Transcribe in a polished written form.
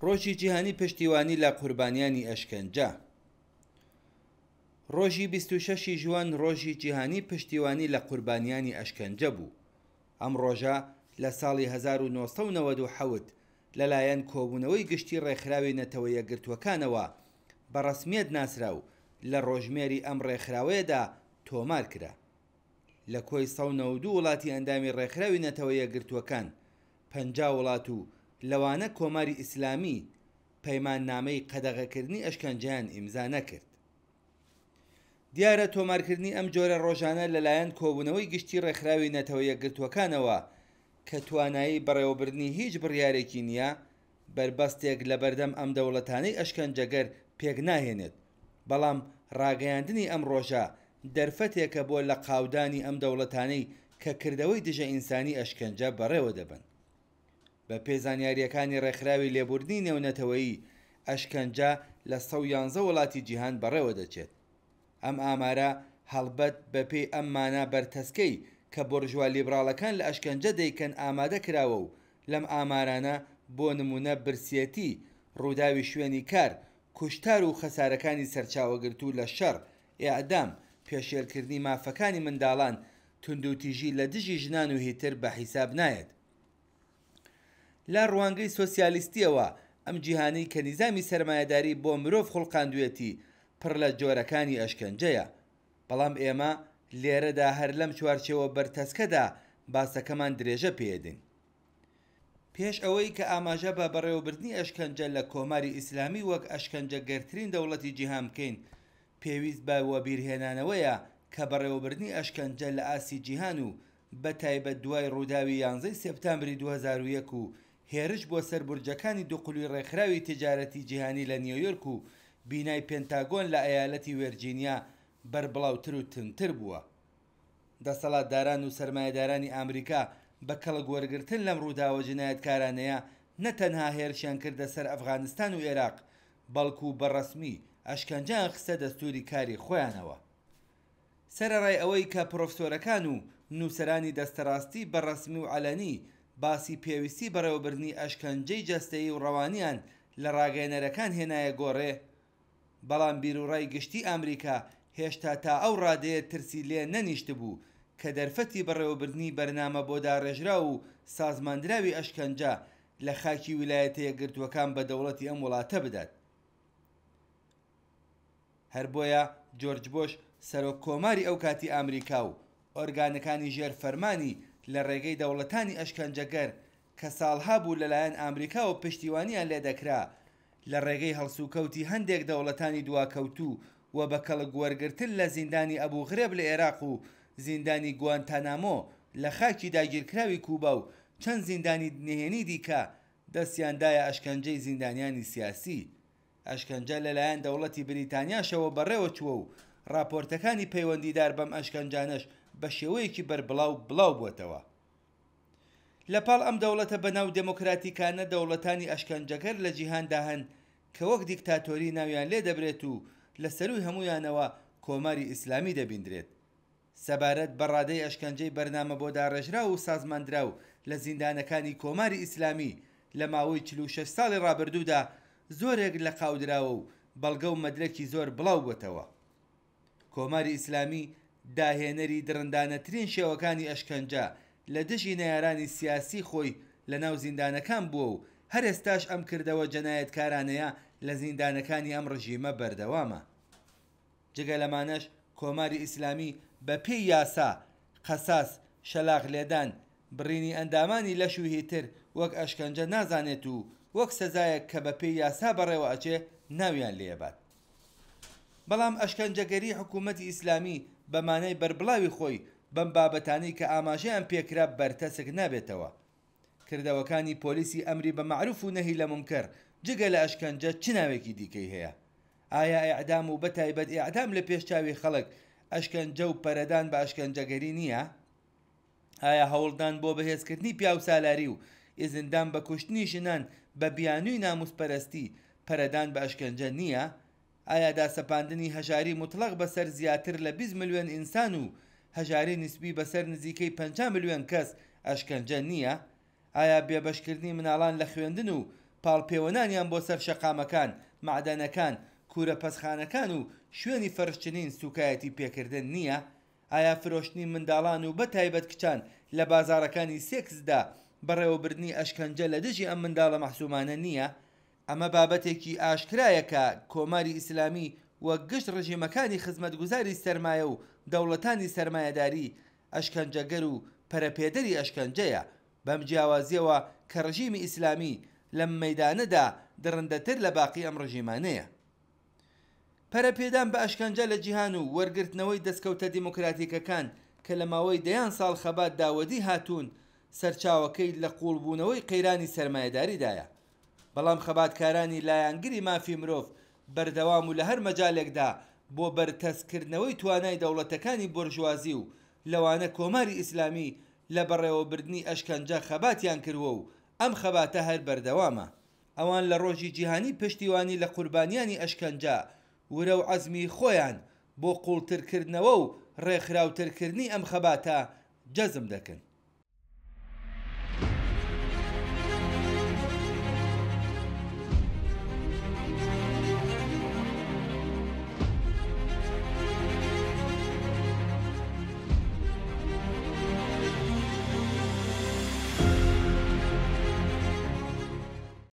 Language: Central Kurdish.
ڕۆژی جیهانی پشتیوانی لە قوربانیانی ئەشکەنجە. ڕۆژی 26 ی ژوئەن ڕۆژی جیهانی پشتیوانی لە قوربانیانی ئەشکەنجە بوو. ئەم ڕۆژە لە ساڵی 1997 لەلایەن کۆبوونەوەی گشتی ڕێکخراوی نەتەوە یەکگرتووەکانەوە بە ڕەسمیەت ناسرا و لە ڕۆژمێری ئەم ڕێکخراوەیەدا تۆمار کرا. لە کۆی 192 وڵاتی ئەندامی ڕێکخراوی نەتەوە یەکگرتووەکان، 50 وڵات و لەوانە کۆماری ئیسلامی پەیماننامەی قەدەغەکردنی ئەشکەنجەیان ئیمزا نەکرد. دیارە تۆمارکردنی ئەم جۆرە ڕۆژانە لەلایەن کۆبوونەوەی گشتی ڕێکخراوی نەتەوە یەکگرتووەکانەوە کە توانایی بەڕێوەبردنی هیچ بڕیارێکی نییە، بەربەستێک لەبەردەم ئەم دەوڵەتانەی ئەشکەنجەگەر پێکناهێنێت، بەڵام ڕاگەیاندنی ئەم ڕۆژە دەرفەتێکە بۆ لەقاودانی ئەم دەوڵەتانەی کە کردەوەی دژە ئینسانی ئەشکەنجە بەڕێوەدەبەن. بە پێی زانیارییەکانی ڕێکخراوی لێبوردنی نێونەتەوەیی، ئەشکەنجە لە 111 وڵاتی جیهان بەڕێوە دەچێت. ئەم ئامارە هەڵبەت بە پێی ئەم مانا بەرتەسکەی کە بۆرژوا لیبراڵەکان لە ئەشکەنجە دەیکەن ئامادە کراوە و لەم ئامارانە بۆ نموونە برسیەتی، ڕووداوی شوێنی کار، کوشتار و خەسارەکانی سەرچاوەگرتوو لە شەڕ، ئێعدام، پێشێلکردنی مافەکانی منداڵان، توندوتیژی لە دژی ژنان و هیتر بە حیساب نایەت. لە ڕوانگەی سۆسیالیستییەوە ئەم جیهانەی کە نیزامی سەرمایەداری بۆ مرۆڤ خوڵقاندوێتی پڕ لە جۆرەکانی ئەشکەنجەیە. بەڵام ئێمە لێرەدا هەر لەم چوارچێوە بەرتەسکەدا باسەکەمان درێژە پێدەین. پێش ئەوەی کە ئاماژە بە بەڕێوەبردنی ئەشکەنجە لە کۆماری ئیسلامی وەک ئەشکەنجەگەرترین دەوڵەتی جیهان بکەین، پێویست بە وەبیرهێنانەوەیە کە بەڕێوەبردنی ئەشکەنجە لە ئاستی جیهان و بە تایبەت دوای ڕووداوی یانزەی سێپتامبری 2001 و هێرش بۆ سەر بورجەکانی دوقلوی ڕێکخراوی تجارەتی جیهانی لە نیۆیۆرک و بینای پێنتاگۆن لە ئەیالەتی وێرجینیا بەربڵاوتر و توندتر بووە. دەسەڵاتداران و سەرمایەدارانی ئامریکا بە کەڵک وەرگرتن لەم ڕووداوە جنایەتکارانەیە نە تەنها هێرشیان کردە سەر ئەفغانستان و ئێراق بەڵکوو بە ڕەسمی ئەشکەنجەیان خستە دەستووری کاری خۆیانەوە. سەرەڕای ئەوەی کە پرۆفسۆرەکان و نووسەرانی دەستەڕاستی بە ڕەسمی و عەلەنی باسی پێویستی بەڕێوەبردنی ئەشکەنجەی جەستەیی و ڕەوانیان لە ڕاگەیەنەرەکان هێنایە گۆڕێ، بەڵام بیروڕای گشتی ئامریکا هێشتا تا ئەو ڕادەیە ترسی لێ نەنیشتبوو کە دەرفەتی بەڕێوەبردنی بەرنامە بۆداڕێژراو و سازماندراوی ئەشکەنجە لە خاکی ویلایەتە یەکگرتووەکان بە دەوڵەتی ئەم وڵاتە بدات. هەر بۆیە جۆرج بۆش سەرۆک کۆماری ئەو کاتی ئامریکا و ئۆرگانەکانی ژێر فەرمانی لە ڕێگەی دەوڵەتانی ئەشکەنجەگەر کە ساڵها بوو لەلایەن ئامریکاوە پشتیوانیان لێ دەکرا لە ڕێگەی هەڵسوکەوتی هەندێک دەوڵەتانی دواکەوتوو و بە کەڵک وەرگرتن لە زیندانی ئەبوغرێب لە ئێراق و زیندانی گوانتانامۆ لە خاکی داگیرکراوی کوبا و چەند زیندانی نهێنی دیکە دەستیان دایە ئەشکەنجەی زیندانیانی سیاسی. ئەشکەنجە لەلایەن دەوڵەتی بریتانیاشەوە بەڕێوە چووە و ڕاپۆرتەکانی پەیوەندیدار بەم ئەشکەنجانەش بە شێوەیەکی بەربڵاو بڵاو بووەتەوە. لە پاڵ ئەم دەوڵەتە بەناو دێمۆکراتیکانە دەوڵەتانی ئەشکەنجەگەر لە جیهاندا هەن کە وەک دیکتاتۆری ناویان لێ دەبرێت و لە سەرووی هەموویانەوە کۆماری ئیسلامی دەبیندرێت. سەبارەت بە ڕادەی ئەشکەنجەی بەرنامە بۆداڕێژراو و سازماندراو لە زیندانەکانی کۆماری ئیسلامی لە ماوەی 46 ساڵی ڕابردوودا زۆرێک لەقاودراوە و بەڵگە و مەدرەکی زۆر بڵاو بۆتەوە. کۆماری ئیسلامی داهێنەری دڕندانەترین شێوەکانی ئەشکەنجە لە دژی نەیارانی سیاسی خۆی لە ناو زیندانەکان بووە و هەر ئێستاش ئەم کردەوە جەنایەتکارانەیە لە زیندانەکانی ئەم ڕژیمە بەردەوامە. جگە لەمانەش کۆماری ئیسلامی بە پێی یاسا، قەساس، شەلاق لێدان، بڕینی ئەندامانی لەش و هیتر وەک ئەشکەنجە نازانێت و وەک سەزایەک کە بە پێی یاسا بەڕێوە ئەچێ ناویان لێ ئەبات. بەڵام ئەشکەنجەگەری حکوومەتی ئیسلامی بە مانای بەربڵاوی خۆی بەم بابەتانەی کە ئاماژەیان پێکرا بەرتەسک نابێتەوە. کردەوەکانی پۆلیسی ئەمری بە مەعروف و نەهی لە مونکەر جگە لە ئەشکەنجە چ ناوێکی دیکەی هەیە؟ ئایا ئێعدام و بە تایبەت ئێعدام لە پێش چاوی خەڵک ئەشکەنجە و پەرەدان بە ئەشکەنجەگەری نییە؟ ئایا هەوڵدان بۆ بەهێزکردنی پیاوسالاری و ئیزندان بە کوشتنی ژنان بە بیانووی ناموسپەرستی پەرەدان بە ئەشکەنجە نییە؟ ئایا داسەپاندنی هەژاری موتڵەق بەسەر زیاتر لە 20 ملیۆن ئینسان و هەژاری نیسبی بەسەر نزیکەی 50 ملیۆن کەس ئەشکەنجە نییە؟ ئایا بێبەشکردنی مناڵان لە خوێندن و پاڵپێوەنانیان بۆ سەر شەقامەکان، مەعدەنەکان، کوورە پەسخانەکان و شوێنی فەرشچنین سووکایەتی پێکردن نییە؟ ئایا فرۆشتنی منداڵان و بە تایبەت کچان لە بازاڕەکانی سێکسدا بەڕێوەبردنی ئەشکەنجە لە دژی ئەم منداڵە مەعسوومانە نییە؟ ئەمە بابەتێکی ئاشکرایە کە کۆماری ئیسلامی وەک گشت ڕژیمەکانی خزمەتگوزاری سەرمایە و دەوڵەتانی سەرمایەداری، ئەشکەنجەگەر و پەرەپێدەری ئەشکەنجەیە، بەم جیاوازییەوە کە ڕژیمی ئیسلامی لەم مەیدانەدا دڕندەتر لە باقی ئەم ڕژیمانەیە. پەرەپێدان بە ئەشکەنجە لە جیهان و وەرگرتنەوەی دەسکەوتە دیموکراتیکەکان کە لە ماوەی دەیان ساڵ خەباتدا وەدی هاتوون، سەرچاوەکەی لە قووڵبوونەوەی قەیرانی سەرمایەداریدایە. بەڵام خەباتکارانی لایەنگری مافی مرۆڤ بەردەوام و لە هەر مەجالێکدا بۆ بەرتەسککردنەوەی توانای دەوڵەتەکانی بۆرژوازی و لەوانە کۆماری ئیسلامی لە بەڕێوەبردنی ئەشکەنجە خەباتیان کرووە و ئەم خەباتە هەر بەردەوامە. ئەوان لە ڕۆژی جیهانی پشتیوانی لە قوربانیانی ئەشکەنجە، ورە و عەزمی خۆیان بۆ قووڵترکردنەوە و ڕێکخراوترکردنی ئەم خەباتە جەزم دەکەن.